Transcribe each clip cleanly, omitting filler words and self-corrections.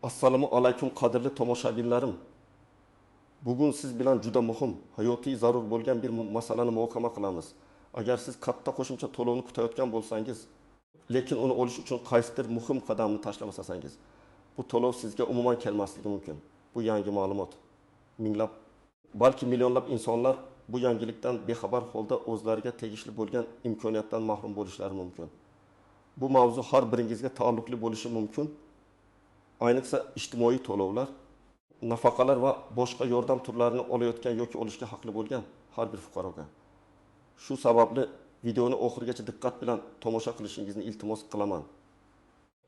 Assalomu alaykum qadrli tomoshabinlarim. Bugun siz bilan juda muhim, hayotiy zarur bo'lgan bir masalani muhokama qilamiz. Agar siz katta qo'shimcha to'lovni kutayotgan bo'lsangiz, lekin uni olish uchun qaysidir muhim qadamni tashlamasangiz, bu to'lov sizga umuman kelmasligi mumkin. Bu yangi ma'lumot. Minglab, balki millionlab insonlar bu yangilikdan bexabar holda o'zlariga tegishli bo'lgan imkoniyatdan mahrum bo'lishlari mumkin. Bu mavzu har biringizga taalluqli bo'lishi mumkin. Ayniqsa ijtimoiy to'lovlar, nafaqalar va boshqa yordam turlarini olayotgan yoki olishga haqli bo'lgan har bir fuqaroga. Shu sababli videoni oxirigacha diqqat bilan tomosha qilishingizni iltimos qilaman.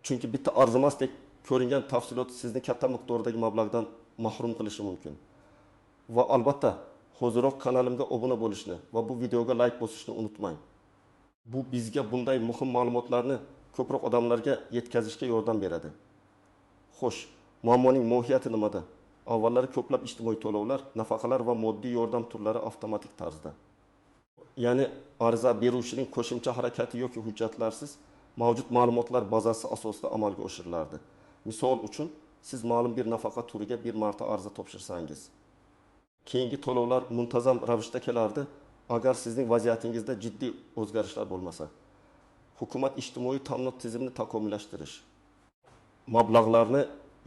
Chunki bitta arzimasdek ko'ringan tafsilot sizni katta miqdordagi mablag'dan mahrum qilishi mumkin. Va albatta hoziroq kanalimga obuna bo'lishni va bu videoga like bosishni unutmang. Bu bizga bunday muhim ma'lumotlarni ko'proq odamlarga yetkazishga yordam beradi. Xo'sh, muammoning mohiyati nimada? Avvallari ko'plab ijtimoiy to'lovlar, nafaqalar va moddiy yordam turlari avtomatik tarzda, ya'ni ariza beruvchining qo'shimcha harakati yoki hujjatlarsiz mavjud ma'lumotlar bazasi asosida amalga oshirilardi. Misol uchun, siz ma'lum bir nafaqa turiga bir marta ariza topshirsangiz, keyingi to'lovlar muntazam ravishda kelardi, agar sizning vaziyatingizda jiddiy o'zgarishlar bo'lmasa. Hukumat ijtimoiy ta'minot tizimini takomillashtirish, mablag'larni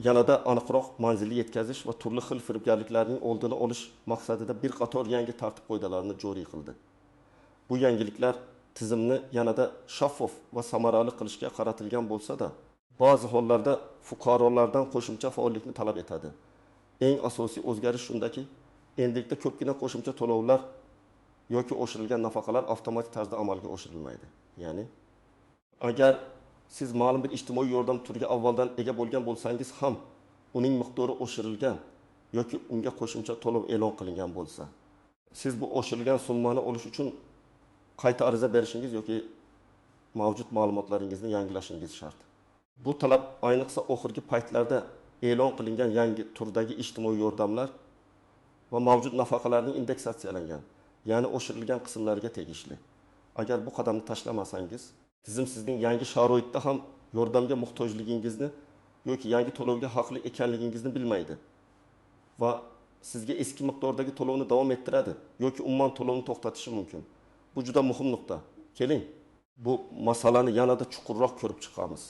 yanada aniqroq manzilga yetkazish va turli xil firibgarliklarning oldini olish maqsadida bir qator yangi tartib qoidalarni joriy qildi. Bu yangiliklar tizimni yanada shaffof va samarali qilishga qaratilgan bo'lsa-da, ba'zi hollarda fuqarolardan qo'shimcha faollikni talab etadi. Eng asosiy o'zgarish shundaki, endilikda ko'pgina qo'shimcha to'lovlar yoki oshirilgan nafaqalar avtomatik tarzda amalga oshirilmaydi. Ya'ni agar siz ma'lum bir ijtimoiy yordam turiga avvaldan ega bo'lgan bo'lsangiz ham, uning miqdori oshirilgan yoki unga qo'shimcha to'lov e'lon qilingan bo'lsa, siz bu oshirilgan summani olish uchun qayta ariza berishingiz yoki mavjud ma'lumotlaringizni yangilashingiz shart. Bu talab ayniqsa oxirgi paytlarda e'lon qilingan yangi turdagi ijtimoiy yordamlar va mavjud nafaqalarning indeksatsiyalangan, ya'ni oshirilgan qismlariga tegishli. Agar bu qadamni tashlamasangiz, tizim sizning yangi sharoitda ham yordamga muhtojligingizni yoki yangi to'lovga haqli ekanligingizni bilmaydi va sizga eski miqdordagi to'lovni davom ettiradi yoki umuman to'lovni to'xtatishi mumkin. Bu juda muhim nuqta. Keling, bu masalani yanada chuqurroq ko'rib chiqamiz.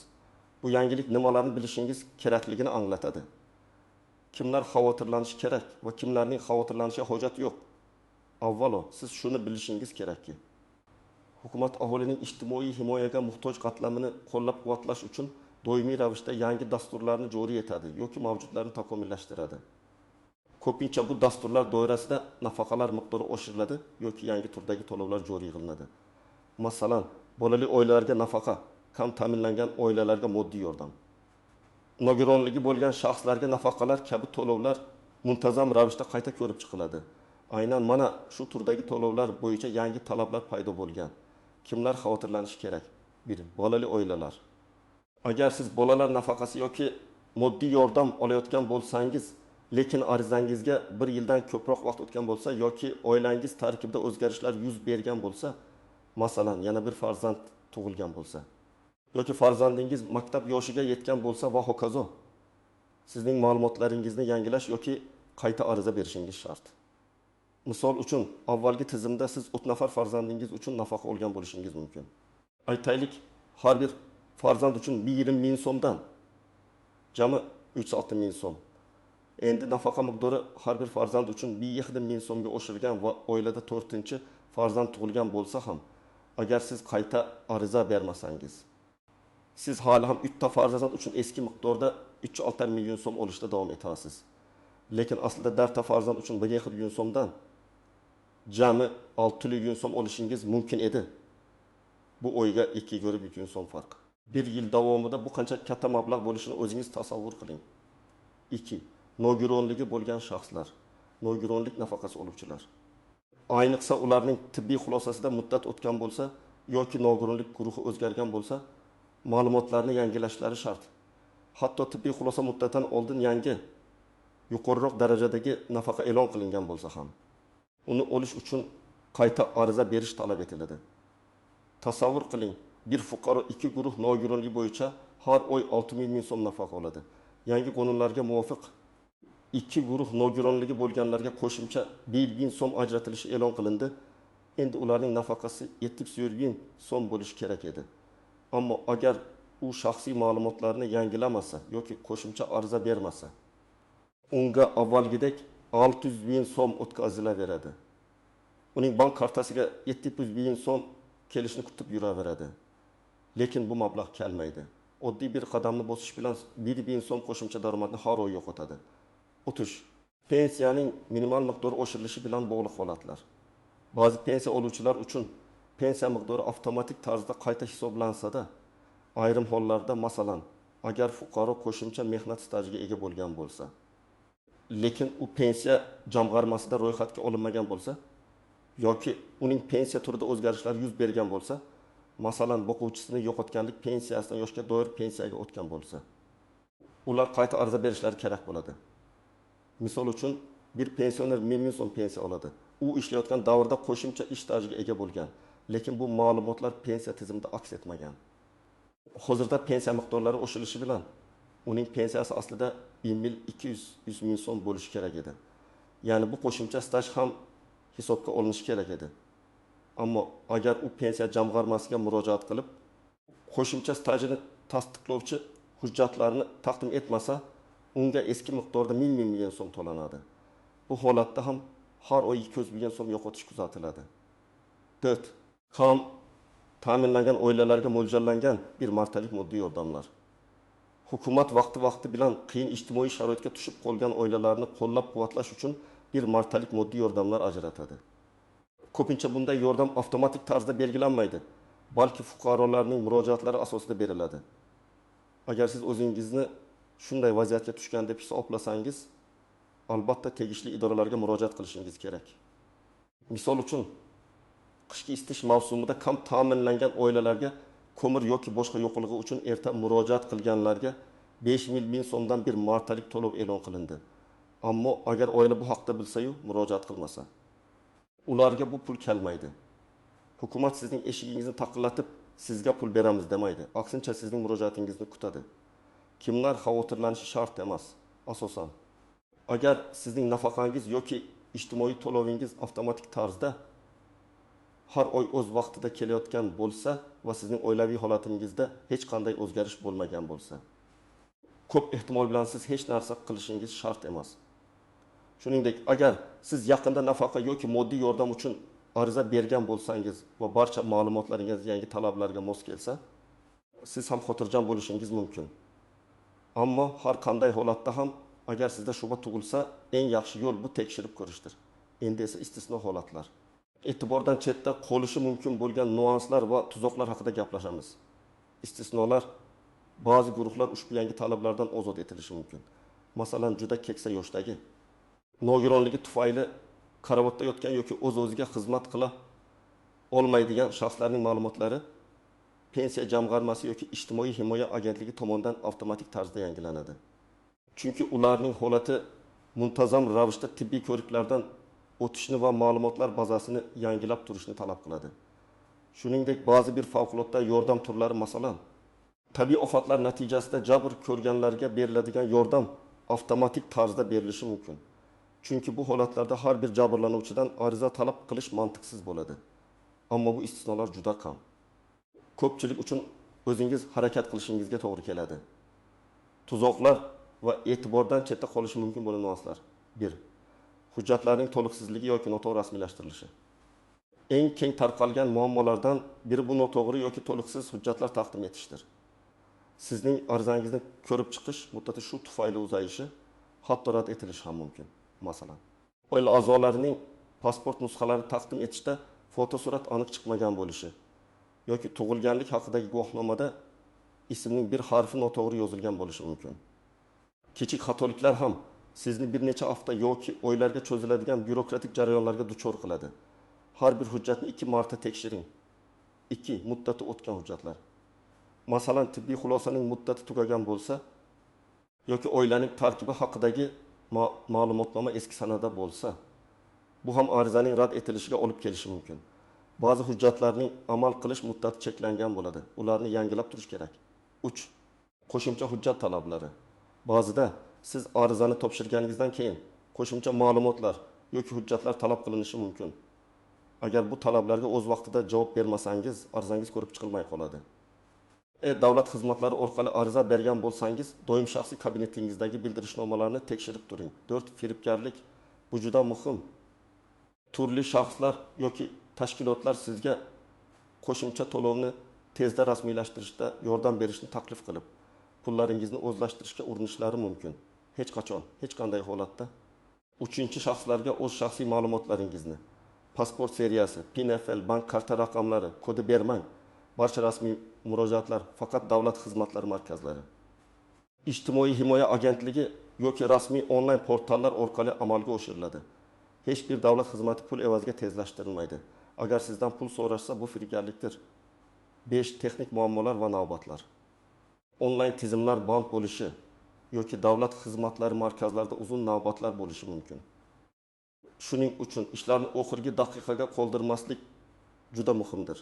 Bu yangilik nimalarni bilishingiz kerakligini anglatadi. Kimlar xavotirlanishi kerak va kimlarning xavotirlanishiga hojat yo'q. Avvalo, siz shuni bilishingiz kerakki, hukumat aholining ijtimoiy himoyaga muhtoj qatlamini qo'llab-quvvatlash uchun doimiy ravishda yangi dasturlarni joriy etadi yoki mavjudlarni takomillashtiradi. Ko'pincha bu dasturlar doirasida nafaqalar miqdori oshiriladi yoki yangi turdagi to'lovlar joriy qilinadi. Masalan, bolali oilalarga nafaqa, kam ta'minlangan oilalarga moddiy yordam, nogironligi bo'lgan shaxslarga nafaqalar kabi to'lovlar muntazam ravishda qayta ko'rib chiqiladi. Aynan mana shu turdagi to'lovlar bo'yicha yangi talablar paydo bo'lgan. Kimlar xavotirlanishi kerak? 1. Bolali oilalar. Agar siz bolalar nafaqasi yoki moddiy yordam olayotgan bo'lsangiz, lekin arizangizga bir yildan ko'proq vaqt o'tgan bo'lsa yoki oilangiz tarkibida o'zgarishlar yuz bergan bo'lsa, masalan, yana bir farzand tug'ilgan bo'lsa yoki farzandingiz maktab yoshiga yetgan bo'lsa va hokazo, sizning ma'lumotlaringizni yangilash yoki qayta ariza berishingiz shart. Misol uchun, avvalgi tizimda siz 3 nafar farzandingiz uchun nafaqa olgan bo'lishingiz mumkin. Aytaylik, har bir farzand uchun 1,5 ming so'mdan, jami 3,6 ming so'm. Endi nafaqa miqdori har bir farzand uchun 1,5 ming so'mga oshirilgan va oilada 4-farzand tug'ilgan bo'lsa ham, agar siz qayta ariza bermasangiz, siz hali ham 3 ta farzand uchun eski miqdorda 3,6 million so'm olishda davom etasiz. Lekin aslida 4 ta farzand uchun 1,5 million so'mdan jami 6 million so'm olishingiz mumkin edi. Bu oyga 2,5 million so'm farq. Bir yil davomida bu qancha katta mablag' bo'lishini o'zingiz tasavvur qiling. 2. Nogironligi bo'lgan shaxslar, nogironlik nafaqasi oluvchilar. Ayniqsa ularning tibbiy xulosasida muddat o'tgan bo'lsa yoki nogironlik guruhi o'zgargan bo'lsa, ma'lumotlarni yangilashlari shart. Hatto tibbiy xulosa muddatidan oldin yangi, yuqoriroq darajadagi nafaqa e'lon qilingan bo'lsa ham, uni olish uchun qayta ariza berish talab etiladi. Tasavvur qiling, bir fuqaro 2 guruh nogironlik bo'yicha har oy 6 ming so'm nafaqa oladi. Yangi qonunlarga muvofiq 2 guruh nogironligi bo'lganlarga qo'shimcha 1000 so'm ajratilishi e'lon qilindi. Endi ularning nafaqasi 74 000 so'm bo'lishi kerak edi. Ammo agar u shaxsiy ma'lumotlarni yangilamasa yoki qo'shimcha ariza bermasa, unga avvalgidek 600 000 so'm o'tkazilaveradi. Uning bank kartasiga 700 000 so'm kelishini kutib yuraveradi. Lekin bu mablag' kelmaydi. Oddiy bir qadamni bosish bilan 1000 so'm qo'shimcha daromadni har oy yo'qotadi. O'tish. Pensiyaning minimal miqdori oshirilishi bilan bog'liq holatlar. Ba'zi pensiya oluvchilar uchun pensiya miqdori avtomatik tarzda qayta hisoblansa-da, ayrim hollarda, masalan, agar fuqaro qo'shimcha mehnat stajiga ega bo'lgan bo'lsa, lekin u pensiya jamg'armasida ro'yxatga olinmagan bo'lsa yoki uning pensiya turida o'zgarishlar yuz bergan bo'lsa, masalan, boquvchisini yo'qotganlik pensiyasidan yoshga doir pensiyaga o'tgan bo'lsa, ular qayta ariza berishlari kerak bo'ladi. Misol uchun, bir pensioner 1000 so'm pensiya oladi. U ishlayotgan davrda qo'shimcha ish stajiga ega bo'lgan, lekin bu ma'lumotlar pensiya tizimida aks etmagan. Hozirda pensiya miqdorlari oshirilishi bilan uning pensiyasi aslida 1200 ming so'm bo'lishi kerak edi. Ya'ni bu qo'shimcha staj ham hisobga olinishi kerak edi. Ammo agar u pensiya jamg'armasiga murojaat qilib, qo'shimcha stajini tasdiqlovchi hujjatlarni taqdim etmasa, unga eski miqdorda 1000 million so'm to'lanadi. Bu holatda ham har oy 200 million so'm yo'qotish kuzatiladi. 4. Kam ta'minlangan oilalarga mo'ljallangan bir martalik moddiy yordamlar. Hukumat vaqti-vaqti bilan qiyin ijtimoiy sharoitga tushib qolgan oilalarni qo'llab-quvvatlash uchun bir martalik moddiy yordamlar ajratadi. Ko'pincha bunday yordam avtomatik tarzda belgilanmaydi, balki fuqarolarning murojaatlari asosida beriladi. Agar siz o'zingizni shunday vaziyatga tushgan deb hisoblasangiz, albatta tegishli idoralarga murojaat qilishingiz kerak. Misol uchun, qishki isitish mavsumida kam ta'minlangan oilalarga ko'mir yoki boshqa yoqilg'i uchun erta murojaat qilganlarga 5 ming so'mdan bir martalik to'lov e'lon qilindi. Ammo agar oila bu haqda bilsa-yu murojaat qilmasa, ularga bu pul kelmaydi. Hukumat sizning eshigingizni taqillatib, sizga pul beramiz demaydi. Aksincha sizning murojaatingizni kutadi. Kimlar xavotirlanishi shart emas, asosan. Agar sizning nafaqangiz yoki ijtimoiy to'lovingiz avtomatik tarzda har oy o'z vaqtida kelayotgan bo'lsa va sizning oilaviy holatingizda hech qanday o'zgarish bo'lmagan bo'lsa, ko'p ehtimol bilan siz hech narsa qilishingiz shart emas. Shuningdek, agar siz yaqinda nafaqa yoki moddiy yordam uchun ariza bergan bo'lsangiz va barcha ma'lumotlaringiz yangi talablarga mos kelsa, siz ham xotirjam bo'lishingiz mumkin. Ammo har qanday holatda ham agar sizda shubha tug'ilsa, eng yaxshi yo'l bu tekshirib ko'rishdir. Endi esa istisno holatlar. E'tibordan chetda qolishi mumkin bo'lgan nuanslar va tuzoqlar haqida gaplashamiz. Istisnolar ba'zi guruhlar ushbu yangi talablardan ozod etilishi mumkin. Masalan, juda keksa yoshdagi, nogironligi tufayli karavotda yotgan yoki o'z-o'ziga xizmat qila olmaydigan shaxslarning ma'lumotlari pensiya jamg'armasi yoki ijtimoiy himoya agentligi tomonidan avtomatik tarzda yangilanadi. Chunki ularning holati muntazam ravishda tibbiy ko'riklardan o'tishni va ma'lumotlar bazasini yangilab turishni talab qiladi. Shuningdek, ba'zi bir favqulodda yordam turlari, masalan, tabiiy ofatlar natijasida jabr ko'rganlarga beriladigan yordam avtomatik tarzda berilishi mumkin. Chunki bu holatlarda har bir jabrlanuvchidan ariza talab qilish mantiqsiz bo'ladi. Ammo bu istisnolar juda kam. Ko'pchilik uchun o'zingiz harakat qilishingizga to'g'ri keladi. Tuzoqlar va e'tibordan chetda qolishi mumkin bo'lgan nuanslar. 1. Hujjatlarning to'liqsizligi yoki noto'g'ri rasmiylashtirilishi. Eng keng tarqalgan muammolardan biri bu noto'g'ri yoki to'liqsiz hujjatlar taqdim etishdir. Sizning arizangizni ko'rib chiqish muddati shu tufayli uzayishi, hatto rad etilishi ham mumkin. Masalan, oila a'zolarining pasport nusxalarini taqdim etishda fotosurat aniq chiqmagan bo'lishi yoki tug'ilganlik haqidagi guvohnomada ismning bir harfi noto'g'ri yozilgan bo'lishi mumkin. Kichik xatoliklar ham sizni bir necha hafta yoki oylarga cho'ziladigan byurokratik jarayonlarga duchor qiladi. Har bir hujjatni 2 marta tekshiring. 2. Muddati o'tgan hujjatlar. Masalan, tibbiy xulosaning muddati tugagan bo'lsa yoki oilaning tarkibi haqidagi ma'lumotnoma eski sanada bo'lsa, bu ham arizaning rad etilishiga olib kelishi mumkin. Ba'zi hujjatlarning amal qilish muddati cheklangan bo'ladi. Ularni yangilab turish kerak. 3. Qo'shimcha hujjat talablari. Ba'zida siz arizani topshirganingizdan keyin qo'shimcha ma'lumotlar yoki hujjatlar talab qilinishi mumkin. Agar bu talablarga o'z vaqtida javob bermasangiz, arizangiz ko'rib chiqilmay qoladi. E-davlat xizmatlari orqali ariza bergan bo'lsangiz, doim shaxsiy kabinetingizdagi bildirishnomalarni tekshirib turing. 4. Firibgarlik. Bu juda muhim. Turli shaxslar yoki tashkilotlar sizga qo'shimcha to'lovni tezda rasmiylashtirishda yordam berishni taklif qilib, pullaringizni o'zlashtirishga urinishlari mumkin. Hech qachon, hech qanday holatda uchinchi shaxslarga o'z shaxsiy ma'lumotlaringizni, pasport seriyasi, PIN-FL, bank karta raqamlari, kodi bermang. Barcha rasmiy murojaatlar faqat davlat xizmatlari markazlari, Ijtimoiy himoya agentligi yoki rasmiy onlayn portallar orqali amalga oshiriladi. Hech bir davlat xizmati pul evaziga tezlashtirilmaydi. Agar sizdan pul so'rashsa, bu firibgarlikdir. 5. Texnik muammolar va navbatlar. Onlayn tizimlar band bo'lishi yoki davlat xizmatlari markazlarida uzun navbatlar bo'lishi mumkin. Shuning uchun ishlarni oxirgi daqiqaga qoldirmaslik juda muhimdir.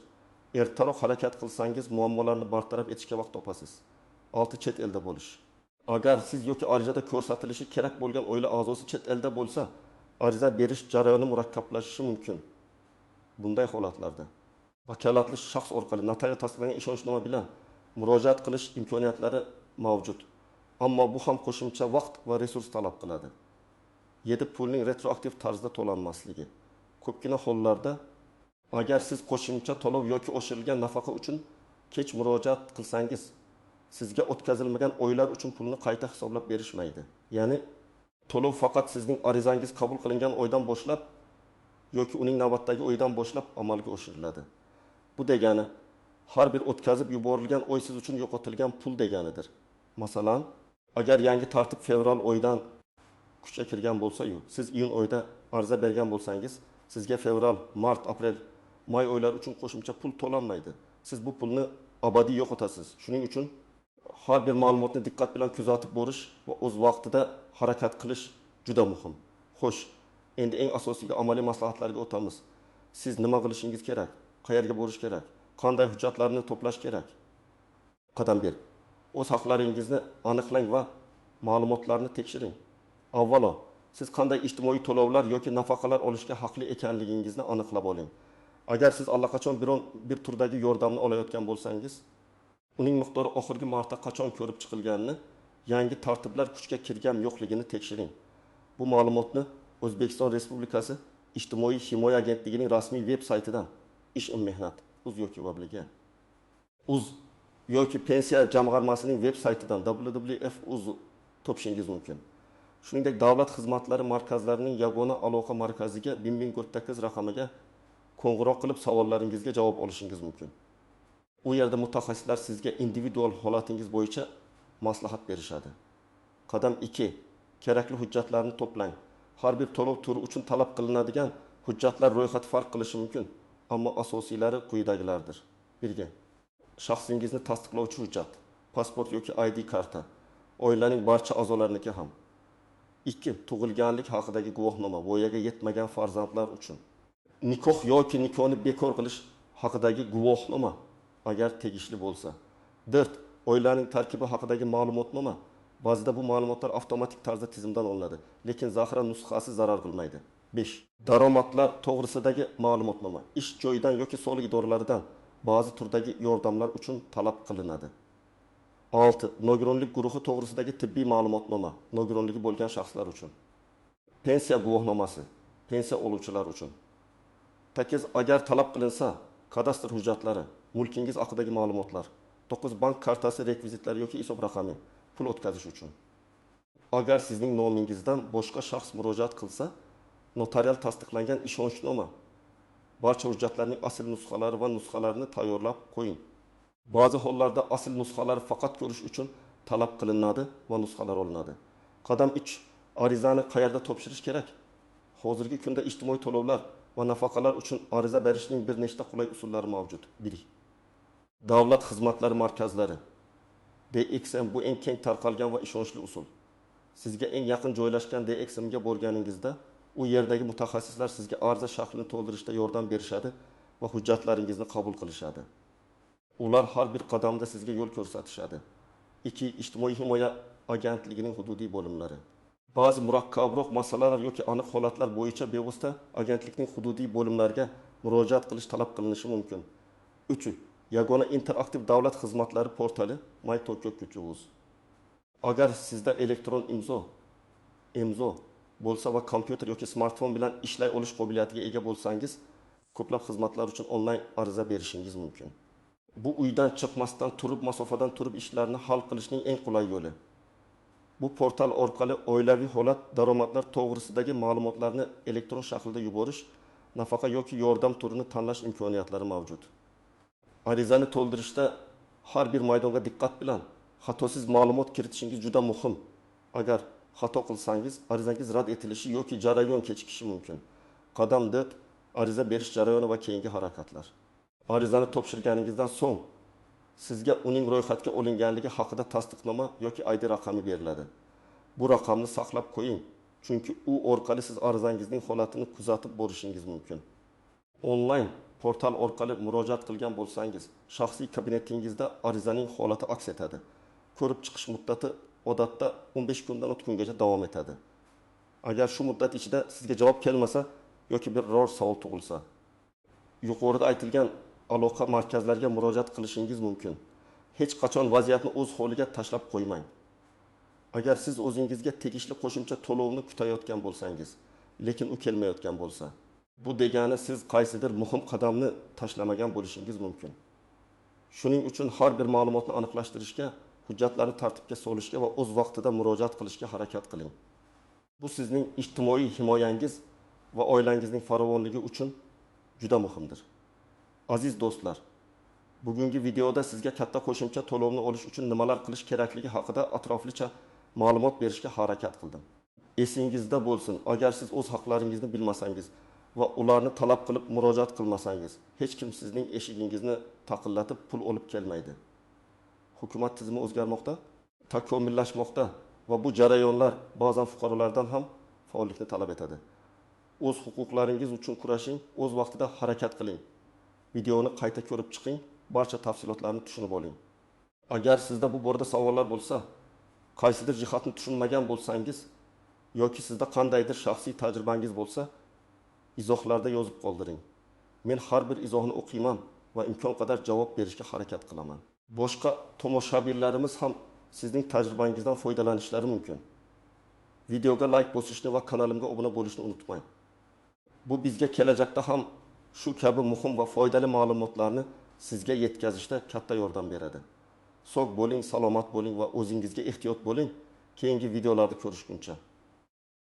Ertaroq harakat qilsangiz, muammolarni bartaraf etishga vaqt topasiz. 6. Chet elda bo'lish. Agar siz yoki arizada ko'rsatilishi kerak bo'lgan oila a'zosi chet elda bo'lsa, ariza berish jarayoni murakkablashishi mumkin. Bunday holatlarda vakolatli shaxs orqali notarial tasdiqlangan ishonchnoma bilan murojaat qilish imkoniyatlari mavjud. Ammo bu ham qo'shimcha vaqt va resurs talab qiladi. 7. Pulning retroaktiv tarzda to'lanmasligi. Ko'pgina hollarda agar siz qo'shimcha to'lov yoki oshirilgan nafaqa uchun kech murojaat qilsangiz, sizga o'tkazilmagan oylar uchun pulni qayta hisoblab berishmaydi. Ya'ni to'lov faqat sizning arizangiz qabul qilingan oydan boshlab yoki uning navbatdagi oydan boshlab amalga oshiriladi. Bu degani har bir o'tkazib yuborilgan oy siz uchun yo'qotilgan pul deganidir. Masalan, agar yangi tartib fevral oyidan kuchga kirgan bo'lsa-yu, siz iyun oyida ariza bergan bo'lsangiz, sizga fevral, mart, aprel, may oylari uchun qo'shimcha pul to'lanmaydi. Siz bu pulni abadiy yo'qotasiz. Shuning uchun har bir ma'lumotni diqqat bilan kuzatib borish va o'z vaqtida harakat qilish juda muhim. Xo'sh, endi eng asosiysi amaliy maslahatlarga o'tamiz. Siz nima qilishingiz kerak? Qayerga borish kerak? Qanday hujjatlarni to'plash kerak? Qadam 1. O'z haqlaringizni aniqlang va ma'lumotlarni tekshiring. Avvalo, siz qanday ijtimoiy to'lovlar yoki nafaqalar olishga haqli ekanligingizni aniqlab oling. Agar siz allaqachon biron bir turdagi yordamni olayotgan bo'lsangiz, uning miqdori oxirgi marta qachon ko'rib chiqilganini, yangi tartiblar kuchga kirgan yo'qligini tekshiring. Bu ma'lumotni O'zbekiston Respublikasi Ijtimoiy himoya agentligining rasmiy veb saytidan Ish mehnat uz yoki vabliga uz yoki pensiya jamg'armasining veb saytidan www.uz topishingiz mumkin. Shuningdek, davlat xizmatlari markazlarining yagona aloqa markaziga 1048 raqamiga qo'ng'iroq qilib savollaringizga javob olishingiz mumkin. U yerda mutaxassislar sizga individual holatingiz bo'yicha maslahat berishadi. Qadam 2. Kerakli hujjatlarni to'plang. Har bir to'lov turi uchun talab qilinadigan hujjatlar ro'yxati farq qilishi mumkin, ammo asosiylari quyidagilardir. 1. Shaxsingizni tasdiqlovchi hujjat, pasport yoki ID karta, oilaning barcha a'zolariniki ham. 2. Tug'ilganlik haqidagi guvohnoma, voyaga yetmagan farzandlar uchun. Nikoh yoki nikohni bekor qilish haqidagi guvohnoma, agar tegishli bo'lsa. 4. Oilaning tarkibi haqidagi ma'lumotnoma. Ba'zida bu ma'lumotlar avtomatik tarzda tizimdan olinadi, lekin zaxira nusxasi zarar qilmaydi. 5. Daromadlar to'g'risidagi ma'lumotnoma, ish joyidan yoki soliq idoralaridan ba'zi turdagi yordamlar uchun talab qilinadi. 6. Nogironlik guruhi to'g'risidagi tibbiy ma'lumotnoma, nogironligi bo'lgan shaxslar uchun. Pensiya guvohnomasi, pensiya oluvchilar uchun. 8. Agar talab qilinsa, kadastr hujjatlari, mulkingiz haqidagi ma'lumotlar. 9. Bank kartasi rekvizitlari yoki hisob raqami, pul o'tkazish uchun. Agar sizning nomingizdan boshqa shaxs murojaat qilsa, notarial tasdiqlangan ishonchnoma, barcha hujjatlarning asl nusxalari va nusxalarini tayyorlab qo'ying. Ba'zi hollarda asl nusxalar faqat ko'rish uchun talab qilinadi va nusxalar olinadi. Qadam 3. Arizani qayerda topshirish kerak? Hozirgi kunda ijtimoiy to'lovlar va nafaqalar uchun ariza berishning bir nechta qulay usullari mavjud. 1. Davlat xizmatlari markazlari. DXM bu eng keng tarqalgan va ishonchli usul. Sizga eng yaqin joylashgan DXMga borganingizda u yerdagi mutaxassislar sizga ariza shaklini to'ldirishda yordam berishadi va hujjatlaringizni qabul qilishadi. Ular har bir qadamda sizga yo'l ko'rsatishadi. 2. Ijtimoiy himoya agentligining hududiy bo'limlari. Ba'zi murakkabroq masalalar yoki aniq holatlar bo'yicha bevosita agentlikning hududiy bo'limlariga murojaat qilish talab qilinishi mumkin. 3. Yagona interaktiv davlat xizmatlari portali my.uz. Agar sizda elektron imzo bo'lsa va kompyuter yoki smartfon bilan ishlay olish qobiliyatiga ega bo'lsangiz, ko'plab xizmatlar uchun onlayn ariza berishingiz mumkin. Bu uydan chiqmasdan turib, masofadan turib ishlarni hal qilishning eng qulay yo'li. Bu portal orqali oilaviy holat, daromadlar to'g'risidagi ma'lumotlarni elektron shaklda yuborish, nafaqa yoki yordam turini tanlash imkoniyatlari mavjud. Arizani to'ldirishda har bir maydonga diqqat bilan xatosiz ma'lumot kiritishingiz juda muhim. Agar xato qilsangiz, arizangiz rad etilishi yoki jarayon kechikishi mumkin. Qadam 4. Ariza berish jarayoni va keyingi harakatlar. Arizani topshirganingizdan so'ng sizga uning ro'yxatga olinganligi haqida tasdiqnoma yoki ID raqami beriladi. Bu raqamni saqlab qo'ying, chunki u orqali siz arizangizning holatini kuzatib borishingiz mumkin. Onlayn portal orqali murojaat qilgan bo'lsangiz, shaxsiy kabinetingizda arizaning holati aks etadi. Ko'rib chiqish muddati odatda 15 kundan 30 kungacha davom etadi. Agar shu muddat ichida sizga javob kelmasa yoki biror savol tug'ilsa, yuqorida aytilgan aloqa markazlariga murojaat qilishingiz mumkin. Hech qachon vaziyatni o'z holiga tashlab qo'ymang. Agar siz o'zingizga tegishli qo'shimcha to'lovni kutayotgan bo'lsangiz, lekin u kelmayotgan bo'lsa, bu degani siz qaysidir muhim qadamni tashlamagan bo'lishingiz mumkin. Shuning uchun har bir ma'lumotni aniqlashtirishga, hujjatlarni tartibga solishga va o'z vaqtida murojaat qilishga harakat qiling. Bu sizning ijtimoiy himoyangiz va oilangizning farovonligi uchun juda muhimdir. Aziz do'stlar, bugungi videoda sizga katta qo'shimcha to'lovni olish uchun nimalar qilish kerakligi haqida atroflicha ma'lumot berishga harakat qildim. Esingizda bo'lsin, agar siz o'z haqlaringizni bilmasangiz va ularni talab qilib murojaat qilmasangiz, hech kim sizning eshigingizni taqillatib pul olib kelmaydi. Hukumat tizimi o'zgarmoqda, takomillashmoqda va bu jarayonlar ba'zan fuqarolardan ham faollikni talab etadi. O'z huquqlaringiz uchun kurashing, o'z vaqtida harakat qiling. Videoni qayta ko'rib chiqing, barcha tafsilotlarni tushunib oling. Agar sizda bu borada savollar bo'lsa, qaysidir jihatni tushunmagan bo'lsangiz yoki sizda qandaydir shaxsiy tajribangiz bo'lsa, izohlarda yozib qoldiring. Men har bir izohni o'qiyman va imkon qadar javob berishga harakat qilaman. Boshqa tomoshabinlarimiz ham sizning tajribangizdan foydalanishlari mumkin. Videoga like bosishni va kanalimga obuna bo'lishni unutmang. Bu bizga kelajakda ham shu kabi muhim va foydali ma'lumotlarni sizga yetkazishda katta yordam beradi. Sog' bo'ling, salomat bo'ling va o'zingizga ehtiyot bo'ling. Keyingi videolarda ko'rishguncha.